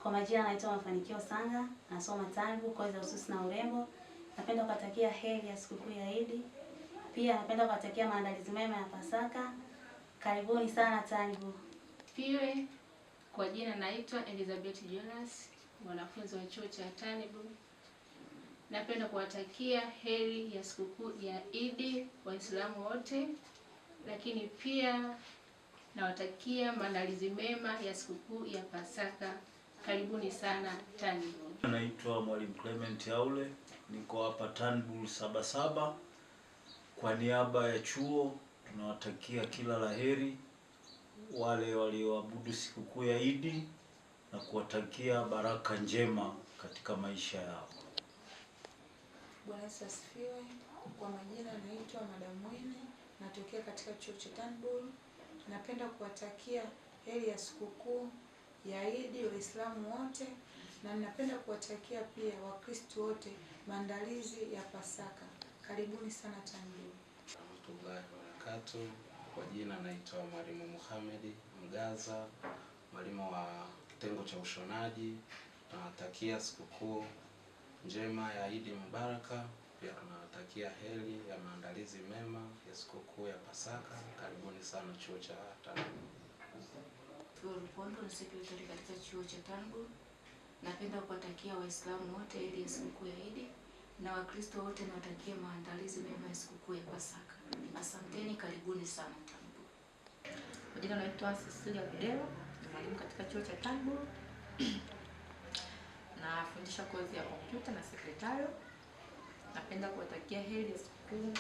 Kwa majina naitwa Mafanikio Sanga, nasoma TANBU kozi ya ususi na urembo. Napenda kuwatakia heri ya sikukuu ya Idi. Pia napenda kuwatakia maandalizi mema ya Pasaka. Karibuni sana TANBU. Fiwe, kwa jina naitwa Elizabeth Jonas, mwanafunzi wa chuo cha TANBU. Napenda kuwatakia heri ya sikukuu ya Idi Waislamu wote, lakini pia nawatakia maandalizi mema ya sikukuu ya Pasaka. Karibuni sana TANBU. Naitwa Mwalimu Clement Haule, niko hapa TANBU 77. Kwa niaba ya chuo tunawatakia kila laheri wale walioabudu sikukuu ya Idi na kuwatakia baraka njema katika maisha yao. Bwana Yesu asifiwe. Kwa majina naitwa Madam Mwini, natokea katika chuo cha TANBU. Napenda kuwatakia heri ya sikukuu ya Idi Waislamu wote, na ninapenda kuwatakia pia Wakristo wote maandalizi ya Pasaka. Karibuni sana TANBU. Warahmatullahi wabarakatuh. Kwa jina naitwa Mwalimu Muhammad Mgaza, mwalimu wa kitengo cha ushonaji. Tunawatakia sikukuu njema ya Idi Mubaraka. Pia tunawatakia heri ya maandalizi mema ya sikukuu ya Pasaka. Karibuni sana chuo cha TANBU. Rupondo ni sekretari katika chuo cha TANBU. Napenda kuwatakia Waislamu wote heri ya sikukuu ya Idi na Wakristo wote nawatakia maandalizi mema ya sikukuu ya Pasaka. Asanteni, karibuni sana TANBU. Kwa jina naitwa Cecilia Kudero, ni mwalimu katika chuo cha TANBU. Nafundisha kozi ya kompyuta na sekretario. Napenda kuwatakia heri ya sikukuu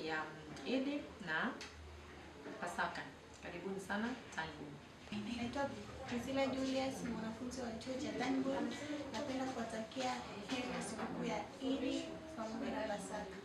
ya Idi na Pasaka. Karibuni sana TANBU. Naitwa Priscilla Julius, mwanafunzi wa chuo cha TANBU. Napenda kuwatakia heri ya sikukuu ya Idi pamoja na Pasaka.